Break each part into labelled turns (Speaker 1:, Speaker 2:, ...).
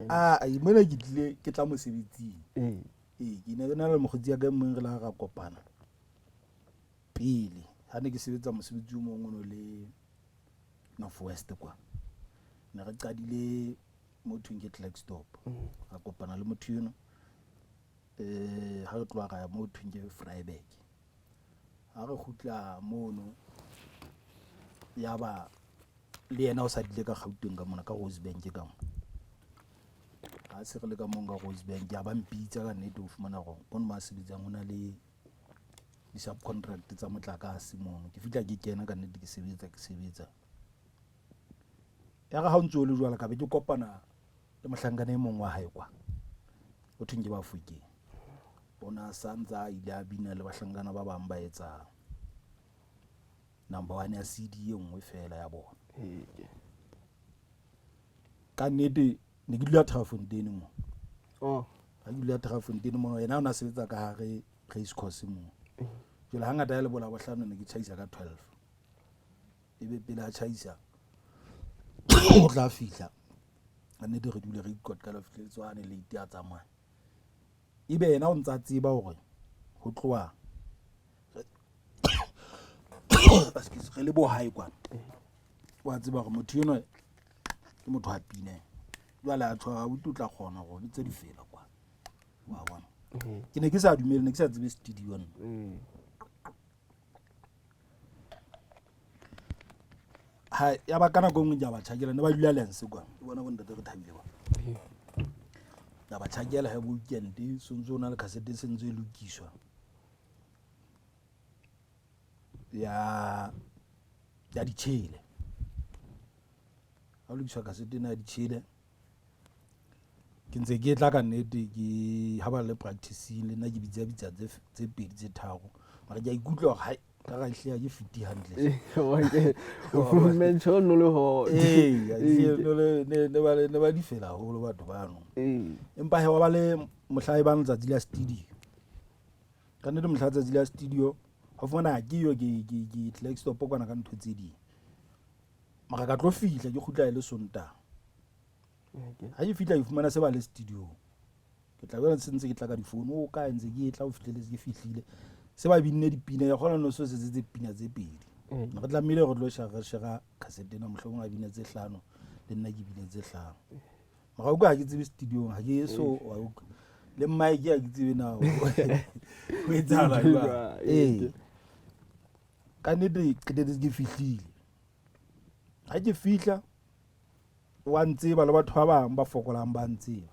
Speaker 1: A mona ke tlile ke tla mosebetsing.
Speaker 2: Ee.
Speaker 1: Ee, ke ne ke na le mokgotsi ya ka e mong re la ra kopana pele ha ne ke sebetsa mosebetsi o mong o no le North West kwa. Ne re qadile mo thweng ke Klerksdorp. Ra kopana le motho eno. Ha re tloha ra ya mo thweng ke Vryburg. Ha re kgutla mono ya ba le yena o sa dile ka Gauteng ka mona ka Rosebank ka mo. Ha se re le ka mong ka Rosebank ya ba mpitsa ka nnete ho fumana hore mono mo a sebetsang ho na le di-subcontract tsa motlakase mono. Ke fihla ke kena ka nnete ke sebetsa ke sebetsa. Ya re ha o ntso o le jwalo ka be ke kopana le mohlankana e mong wa hae kwa. Ho thweng ke Bafokeng. O na sa ntse a ile a bina le bahlankana ba bang ba etsa number one ya CD e nngwe fela ya bona. Ka nnete ne ke dula Trafontein mo.
Speaker 2: Oh.
Speaker 1: Ha ke dula Trafontein mo yena o na sebetsa ka hare race course mo. Jwale hangata ya lebola bohlano ne ke tjhaisa ka 12. Ebe pele a tjhaisa o tla fihla. Ka nnete re dule re ikoqela ho fihletse hane late a tsamaya. Ebe yena o ntsa tseba hore ho tloha re le bo hae kwana. Wa tseba hore motho enwa ke motho wa pina. Jwale a tjho abuti o tla kgona hore o tse difela kwa. Wa bona. Ke ne ke sa dumele, ne ke sa tsebe studio nna. Ha ya ba ka nako e nngwe ke a ba tjhakela, ne ba dula Lens kwa. Ke bona bo ntate re thabile kwa. Ya ba tjhakela he bo weekend, so ntso o na le cassette se ntse e lokiswa. Ya ya ditjhele. Ha o lokiswa cassette ena ya ditjhele. Ke ntse ke tla ka nnete ke ha ba le practice-ing le nna ke bitsa bitsa tse tse pedi tse tharo. Mara ke a ikutlwa hore hai ka ra ehlile ha ke fiti hantle.
Speaker 2: Mention no le ho.
Speaker 1: Ee, ehlile ne ne ba ne ba di fela haholo batho bano. Empa he wa ba le mohla e bang letsatsi la studio. Ka nnete mohla letsatsi la studio ho fumana ke yo ke ke ke Klerksdorp kwana ka ntho tse ding. Mara ka tlo fihla ke kgutla e le Sontaha. Ha ke fihla ke fumana se ba le studio. Ke tla jwale se ntse ke tla ka difounu o kae ntse ke tla ho fihleletse ke fihlile. Se ba binne dipina ya kgona no so setse tse pina tse pedi. Re tlamehile re tlo share share cassette ena mohlomong a bine tse hlano le nna ke bine tse hlano. Mara utlwa ha ke tsebe studio ha ke so wa utlwa. Le mic ha ke tsebe na ho etsahala jwang. Ee. Ka nnete qetelletse ke fihlile. Ha ke fihla wa ntseba le batho ba bang ba fokolang ba ntseba.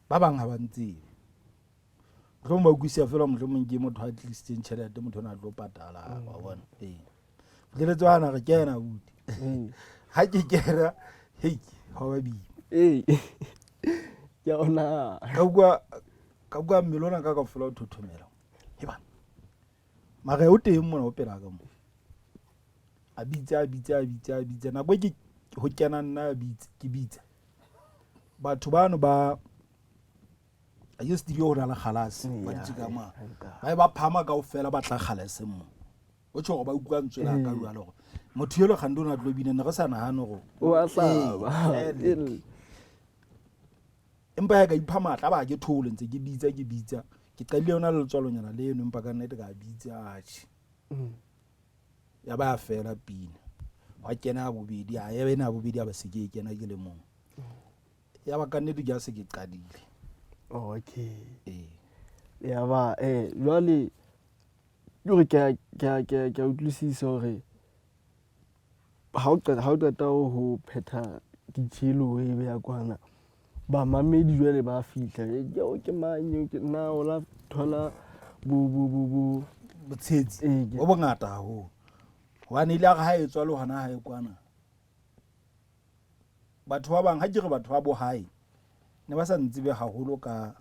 Speaker 1: Ba bang ha ba ntsebe. Mohlomong ba utlwisisa feela mohlomong ke motho a tlisitseng tjhelete motho ona a tlo patala wa bona. Ee. Fihleletse hana re kena abuti. Ha ke kena hei hwa ba boima.
Speaker 2: Ee. Ke a ona.
Speaker 1: Ka utlwa ka utlwa mmele ona ka kaofela o thothomela. Heba. Mara o teng mona o pela ka mo. A bitsa a bitsa a bitsa a bitsa nako e ke ho kena nna a bitsa ke bitsa. Batho bano ba a ke studio ho na le kgalase ba ditse ka ma. Ba ba phama kaofela ba tla kgalase mo. O tjho hore ba utlwa ntswe la ka jwalo hore motho elo kgante o na tlo bina ne re sa nahane hore
Speaker 2: O a hlaba.
Speaker 1: Ee, empa ya ka ipha matla ba ke thole ntse ke bitsa ke bitsa ke qadile yona le letswalonyana leno empa ka nnete ka bitsa atjhe ya ba ya fela pina wa kena ya bobedi a ya ena ya bobedi ya ba se ke e kena ke le mong ya ba ka nnete ke a se ke qadile.
Speaker 2: Okay.
Speaker 1: Ee.
Speaker 2: Ya ba jwale ke hore ke a ke a ke a ke a utlwisisa hore ha o qeta ha o qeta ho phetha ditjhelo e beya kwana bamamedi jwale ba fihla eo ke mang eo ke na o la thola bo bo bo bo
Speaker 1: botshetsi
Speaker 2: Ee, ke-
Speaker 1: bo bongata haholo hobane ile a re ha e tswa le hona hae kwana batho ba bang ha ke re batho ba bo hae ne ba sa ntsebe haholo ka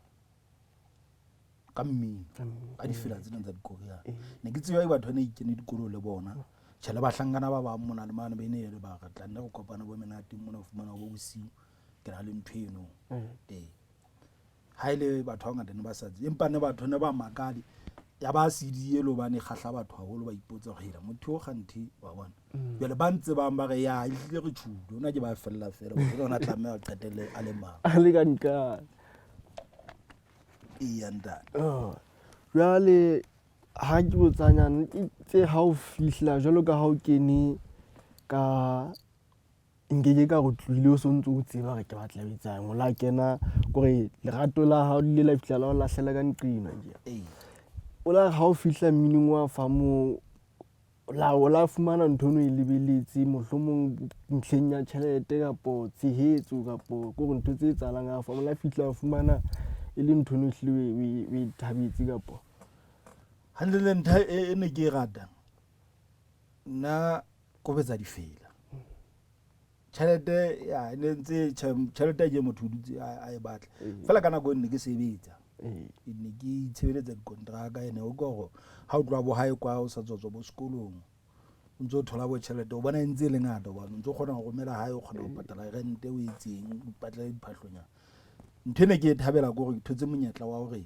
Speaker 1: ka mmino ka difela tsena tsa dikoriana. Ne ke tseba ke batho ba ne ke kene dikolo le bona. Tjhe le bahlankana ba bang mona le mane ba ne le ba re tla nne re kopane bo menateng mona o fumana bo bosiu ke na le ntho eno. Ee. Ha e le batho ba bangata ne ba sa tsebe empa ne batho ne ba makale. Ya ba CD e le hobane e kgahla batho haholo, ba ipotsa hore hela motho o kganthe wa bona. Jwale ba ntse bang ba re ya ehlile re tjhulo ona ke ba fella fela motho ona tlameha a qetelle a le mang.
Speaker 2: A le ka nqane.
Speaker 1: Eya ntate.
Speaker 2: Oh. Jwale ha ke botsanyana ke tse ha o fihla jwalo ka ha o kene ka nkeke ka re tlohile o so ntse o tseba gore ke batla ho etsang o la kena kore lerato la hao le ile la fihla la o lahlela ka nqena ke o la ha o fihla mminong wa fa moo la o la fumana ntho ono e lebeletse mohlomong ntlheng ya tjhelete kapo tshehetso kapo kore ntho tse etsahalang ha fa o la fihla o fumana e le ntho ono ehlile o e thabetse kapo
Speaker 1: hantle le ntho e ne ke e ratang nna kobetsa difela tjhelete ya ne ntse tjhelete ke motho o dutse a e batla fela ka nako e ne ke sebetsa ke ne ke itshebeletsa dikontraka ene o kore ha o tloha bo hae kwa o sa tswa bo sekolong o ntse o thola bo tjhelete o bona e ntse e le ngata hobane o ntse o kgona ho romela hae o kgona ho patala rente o etseng o ipatlele diphahlonyana. Ntho e ne ke e thabela ke hore ke thotse monyetla wa hore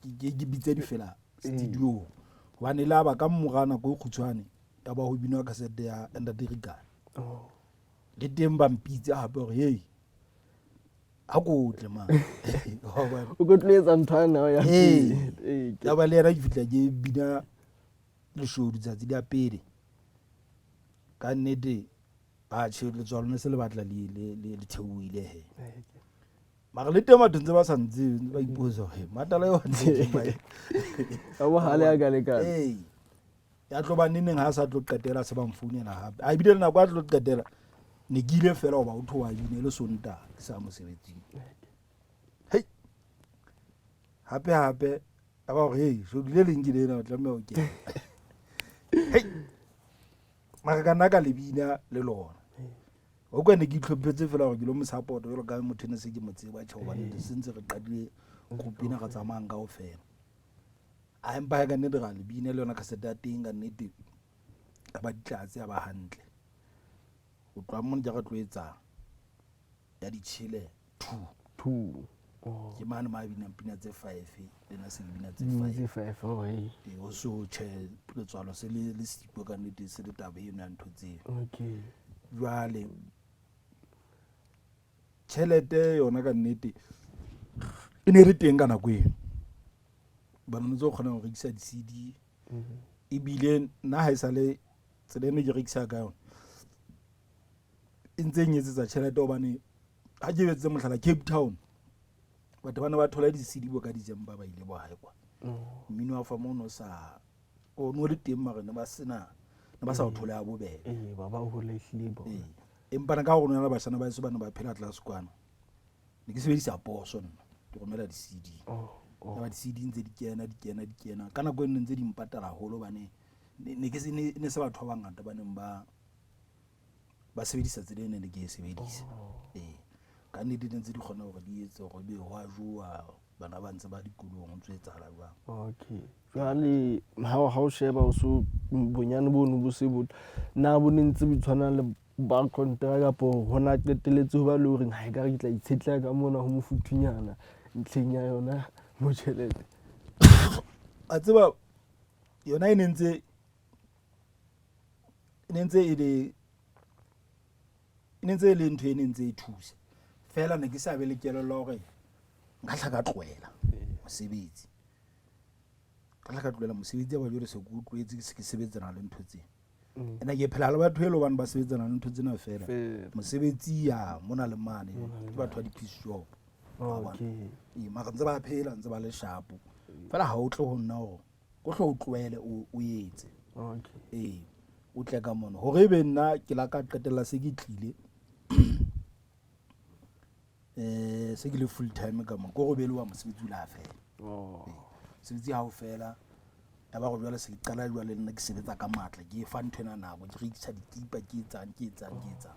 Speaker 1: ke bitse difela studio hobane le ba ka mora nako e kgutshwane ya ba ho binwa cassette ya Ntate Rikane. Le teng ba mpitse hape hore hey ha ko tle man.
Speaker 2: O ko tlo etsa ntho ena ya
Speaker 1: pele. Ya ba le yena ke fihla ke bina leshodu tsatsi la pele. Ka nnete atjhe letswalo ne se le batla le theohile he. Mara le teng batho ntse ba sa ntse ba ipotsa hore matala eo
Speaker 2: ka bohale a ka lekana.
Speaker 1: Ee. Ya tlo ba neneng ha sa tlo qetela se ba mfounela hape. A ebile le nako a tlo qetela ne ke ile fela hoba o thoba bine le Sontaha ke sa mosebetsing. Hei. Hape hape a ba hore hey shodu le leng ke lena o tlameha ho kena. Hei. Mara ka nna ka le bina le lona. O kwa ne ke itlhophetse fela gore ke lo mo support jalo ka motho ne se ke mo tseba tjhe hobane se ntse re qadile group ena re tsamayang kaofela. A empa ka nnete ra le bina le yona cassette ya teng ka nnete ya ba ditlatse ya ba hantle. Ho tloha mono ke re tlo etsa ya ditjhele 2.
Speaker 2: 2.
Speaker 1: Oh. Ke mane ma binang pina tse 5 le nna se ke bina tse 5.
Speaker 2: Tse 5 oh hey.
Speaker 1: E o so tjhe letswalo se le le siko ka nnete se le taba eno ya ntho tseo.
Speaker 2: Okay.
Speaker 1: Jwale tjhelete yona ka nnete e ne re teng ka nako eno. Bana ntse o kgona ho rekisa di-CD. Ebile nna ha e sale tsela eno ke rekisa ka yona e ntse e nyetsetsa tjhelete hobane ha ke etse mohlala Cape Town batho ba ne ba thola di-CD bo ka December ba ile bo hae kwa. Mmino wa fa mono sa o no le teng mara ne ba sena ne ba sa o thole ha bobebe.
Speaker 2: Ee, ba ba hole ehlile bona.
Speaker 1: Ee. Empa na ka hore nna le bashana ba heso ba ne ba phela tlase kwana. Ne ke sebedisa poso nna ke romela di-CD.
Speaker 2: Oh.
Speaker 1: Ba di-CD ntse di kena di kena di kena. Ka nako e nne ntse di mpatala haholo hobane ne ke se ne se batho ba bangata ba neng ba ba sebedisa tsela e ne ke e sebedisa. Ee. Ka nnete ne ntse di kgona hore di etse hore ebe ho a jowa bana ba ntse ba dikolong ho ntso etsahala jwang.
Speaker 2: Okay. Jwale ha o sheba o so bonyane bono bo se bo na bo ne ntse bo tshwana le ba kontraka kapo hona qetelletse ho ba le horeng ha ekare ke tla itshetleha ka mona ho mofuthunyana ntlheng ya yona mo tjhelete.
Speaker 1: A tseba yona e ne ntse e le e ne ntse e le ntho e ne ntse e thusa. Feela ne ke sa be le kelello hore nka hla ka tlohela mosebetsi. Ka hla ka tlohela mosebetsi ya ba jwale se ke o tlwaetse se ke sebetsana le ntho tsena. Ene ke phela le batho e le hobane ba sebetsana le ntho tsena feela. Mosebetsi ya mona le mane ke batho ba di-piece job.
Speaker 2: Okay.
Speaker 1: Ee, mara ntse ba phela ntse ba le sharp. Feela ha o tle ho nna hore o hlo o tlohele o etse.
Speaker 2: Okay.
Speaker 1: Ee, o tle ka mona. Hore ebe nna ke la ka qetella se ke tlile se ke le full time ka mona. Ke hore be le wa mosebetsi o la fela.
Speaker 2: Oh.
Speaker 1: Mosebetsi ha o fela ya ba go jwale se ke qala jwale nna ke sebetsa ka matla ke fa ntho ena nako ke rekisa dikipa ke etsang ke etsang ke etsang.